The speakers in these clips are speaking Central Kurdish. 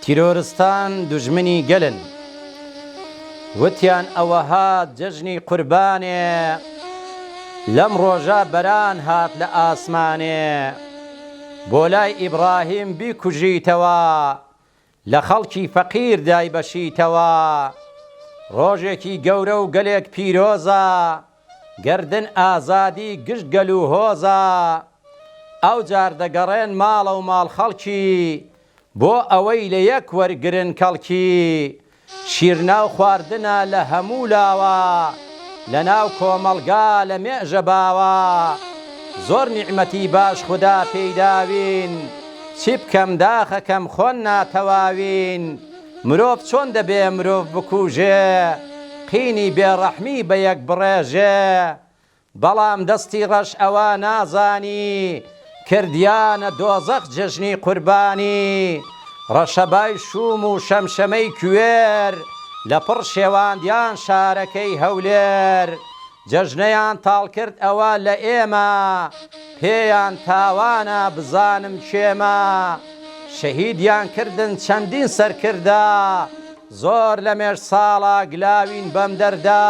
تیرۆرستان دوژمنی گەلن. وتیان ئەوەها جەژنی قوربانێ لەم ڕۆژە بەران هات لە ئاسمانێ بۆ لای ئیبڕاهیم بیکوژیتەوە لە خەڵکی فەقیر دایبەشیتەوە ڕۆژێکی گەورە و گەلێک پیرۆزە گەردن ئازادی گشت گەل و هۆزە ئەوجار دەگەڕێن ماڵەو ماڵ خەڵکی بۆ ئەوەی لە یەک وەرگرن کەڵکی شیرناو خواردنە لە هەموو لاوە لە ناو کۆمەڵگا لە مێژە باوە زۆر نیعمەتی باش خودا پێی داوین چی بکەم داخەکەم خۆن ناتەواوین مرۆڤ چۆن دەبێ مرۆڤ بکوژێ قینی بێ ڕەحمی بە یەک بڕێژێ بەڵام دەستی ڕەش ئەوە نازانی کردیانە دۆزەخ جەژنی قوربانی ڕەشەبای شووم و شەمشەمەی کوێر لە پڕ شێواندیان شارەکەی هەولێر جەژنەیان تاڵ کرد ئەوە لە ئێمە پێیان تاوانە بزانم کێمە شەهیدیان کردن چەندین سەرکردە زۆر لە مێژ ساڵە گلاوین بەم دەردە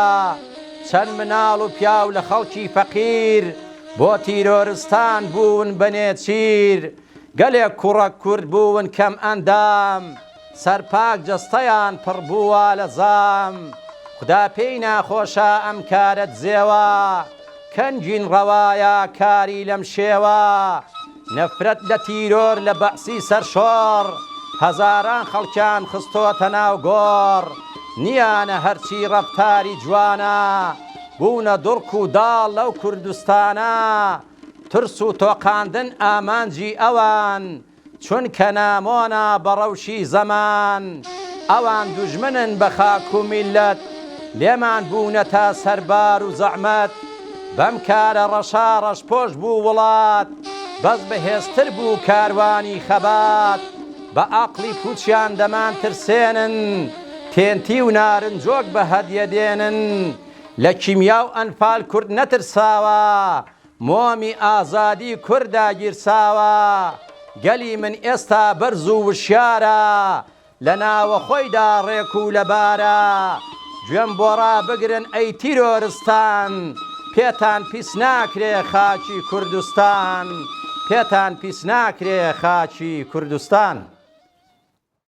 چەند مناڵ و پیاو لە خەڵکی فەقیر بۆ تیرۆرستان بوون بە نێچیر گەلێک کوڕەک کورد بوون کەم ئەندام سەر پاک جەستەیان پڕ بووە لە زام خودا پێی ناخۆشە ئەم کارە دزێوە کەنگین ڕەوایە کاری لەم شێوە نەفرەت لە تیرۆر لە بەعسی سەرشۆڕ هەزاران خەڵکیان خستۆتە ناو گۆڕ نیانە هەرچی ڕەفتاری جوانە بوونە دڕک و داڵ لەو کوردستانە ترس و تۆقاندن ئامانجی ئەوان چونکە نامۆنە بە ڕەوشی زەمان ئەوان دوژمنن بە خاک و میللەت لێمان بوونەتە سەربار و زەعمەت بەم کارە ڕەشە ڕەشپۆش بوو وڵات بەس بەهێزتر بوو کاروانی خەبات بە ئەقڵی پوچیان دەمان ترسێنن تێنتی و نارنجۆک بە هەدیە دێنن لە کیمیا و ئەنفال کورد نەترساوە مۆمی ئازادی کورد داگیرساوە گەلی من ئێستا بەرز و وشیارە لە ناوەخۆیدا ڕێک و لەبارە گوێم بۆ ڕابگرن ئەی تیرۆرستان پێتان پیس ناکرێ خاکی کوردستان پێتان پیس ناکرێ خاکی کوردستان.